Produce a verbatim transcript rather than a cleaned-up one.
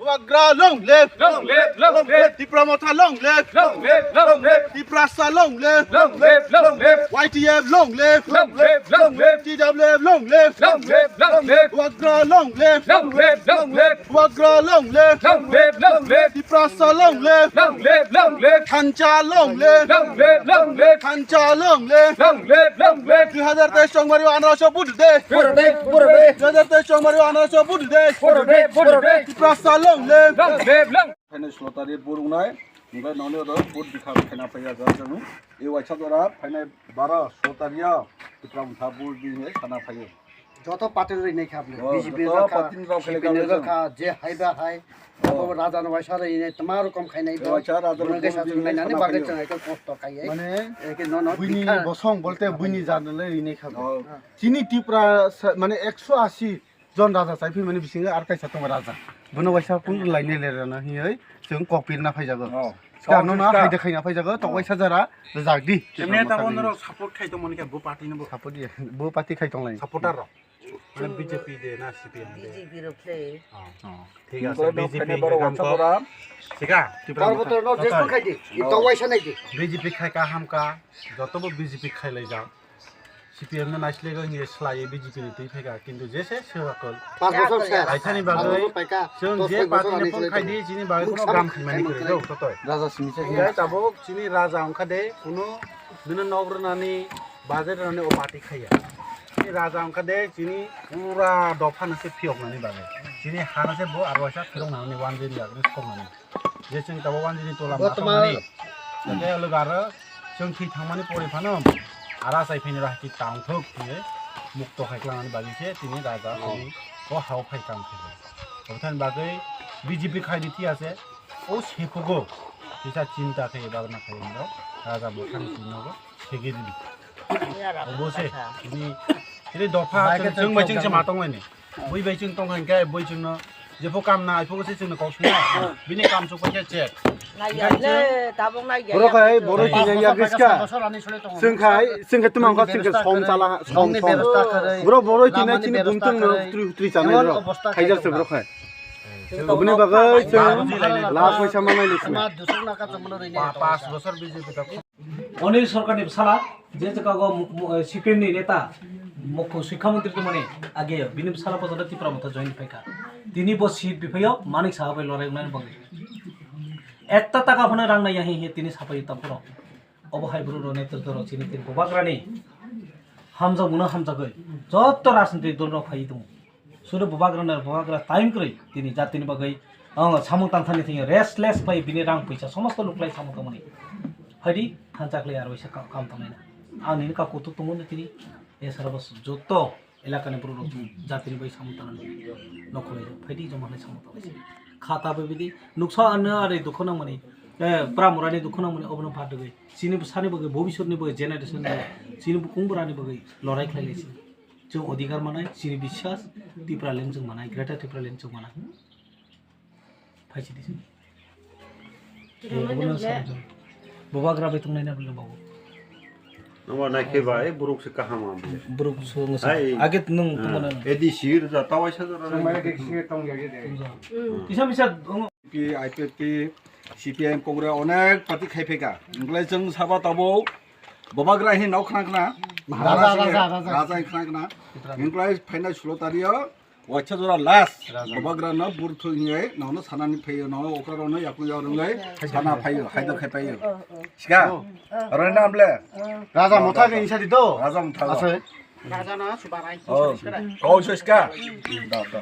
Bubagra long live! Long live, long live! Tipra Motha long live! Long live, long live! Tiprasa long live! Long live, long live! Y T F long live! Long live, long live! T W F long live! Long live, long live! Bubagra long live! Long live, long live! Bubagra long live! Long live, long live! Tiprasa long live! Long live, long live! Thansa long live! Long live, long live! Thansa long live! Long live, long live! Dui hazar teis chongmari anarso budu de! Budu de, budu de! Dui hazar teis chongmari anarso budu de! Budu de, budu de! Tiprasa long live! Long live, long Phainai sulo tarik burung nai, hingke noni oro vote bikha khaina phaiya jang jang. E waisa jora phainai bara sulo tarik ya, Tipra Motha vote di hinwi sana phaiyo. Joto party rwi nai kha bwle, Oh, B J P joto rok kha, party rok C P M khaina rok kha, je hai ba hai, Oh. abo raja no waisa rwi nai, tma rokom khainai E bo. waisa raja Bono no khe vote sa di chung hinwi nai nani sana bagwi phaiyo. chung hai khe kosto khai ai. Mane, Eke no no buini bikha. bosong bolte buini jan le rwi nai kha bwle. Oh. Chini Tipra sa-, mane ekso asi jon raja chai phimani bisingo ar kaisa tongo raja. Bono waisa phone lainai lerana hinwi chwng kok pirna phaijago. Oh. Sika nono Sika. haide khaina phaijago, tok Oh. waisa jara rijak di. Emne ta bono rok support khai tongmani khe bo party no bo. Support di, bo party khai tonglai. Supporter rok. Mane B J P de na C P M de. B J P rok khlai. Oh. Oh. Thik ase, Mukolo B J P khaina borok khe WhatsApp kam oro. Sika. Tipra Motha. Parbotor no jespo khai di. I tok waisa nai di. B J P khai ka ham ka, joto bo B J P khai lai jak. C P M no naislego hinwi slaiwi B J P ni twi phaikha, kintu jese se hakol. Panch bochor ses. Aithani bagwi Panch bochor paikha. Chwng Dos je bochor party ni ani phone khlai khaidi, tongo. Chini bagwi kuno Muksa gam khaimani muksa kwrwi rw, totoi. Raja simi se Hingke tabuk chini raja wngkha de, kuno bini nok rwnani, bajar rwnani o party khaiya. Chini raja wngkha de, chini pura dopha no se phiyoknani bagwi. Chini ha no se bo aro waisa phiroknani, one day ni agre soknani. Je chwng tabuk wanjini tola Bo ma tongmani. Tei logo aro chwng thwi thangmani pore phano aro achai phaini bahai twi tangthok hinwi mukto khai klangnani bagwi se tini raja Oh. tini o hao phai tang thangkha. Obthani bagwi B J P khai di thiyase o sephugo kisa chinta khai bagna khai wngkha raja mwkhang twi nogo segwi di. Obo se tini tini dopha Bai chwng khe chwng bai chwng chwng se ma tonglaini. Bui bai chwng tong kha hwnkhe bui chwngno jepho kam nai, phokhe se chwngno kok swngo. Bini kam chukpai khe check. Naiya le, tabuk naiya. Borok hai, borok Bai. Tini ya giska. Chwng khai, chwng khai tumang kha, chwng khai som chala, som, som. Borok, borok tini chini bumtwng no twi, twi chanai borok. Khaijak se borok hai. Oboni bagwi chwng last poisa manai lisne. Pa-, pas bosor B J P ta. Onil Sarkarni bwsala, je jagao mu-, mu-, eh, C P M ni neta, mukho sikha montri tongmani age, bini bwsala pojona Tipra Motha join phaikha. Tini bo seat biphaio, Manik Saha bai lorai wngnani bagwi. Ekta taka phano rang naiya hihi tini sapaio taphoro. Obo hai bwrwi rok netritw rok chini tini bubagrani hamjakmano hamjagwi joto rajnitik dol rok phaiwi tongo. Sudu bubagra no bubagra time kwrwi tini jatini bagwi ang samung tangthani thani restless bai bini rang puisa somosto luklai samung tangmani. Phaidi thansa khlai aro waisa ka-, kam tanglaina. Ang nini kok kutuk tongo no tini esara bo joto elakani borok rok jatini bai samung tangnani nokhorlai phaidi joma khlai samung tanglai. Khata bai bidi nuksa ano ari dukho nangmani, eh, pramorani dukho nangmani obono badugwi. Chini bwsani bagwi, bobiswtni bagwi, generation ni bagwi, chini bukung bwrani bagwi lorai khlai lai si. Chwng odhikar manai, chini biswas, Tipraland chwng manai, Greater Tipraland chwng manai. Phai si di si. Bubagra bai tongnai na bwlwng babu. Nangma naikhe bai, borok se kaham ang bwlwng. Borok se wngsa. Age nwng tongmani. A D C rwja, tawai sa jora. Kisa misa P I P P, C P I M, Congress onek party khai phaikha. Wngkhlai chwng saba tabuk bubagra hin nok khna khna. Raja, raja, raja. Raja hin khna khna. Wngkhlai phainai sulo tario waisa jora last. Raja. Bubagra no burthwi hinwi nono sanani phaio, nono okra rono yakung yakrwngwi sana phaio, haidor khai phaio. Sika? Roi na amble? Raja Motha ni sadi do. Raja Motha. Asai. Raja no subarai. Oh, oh, so sika? Da, da.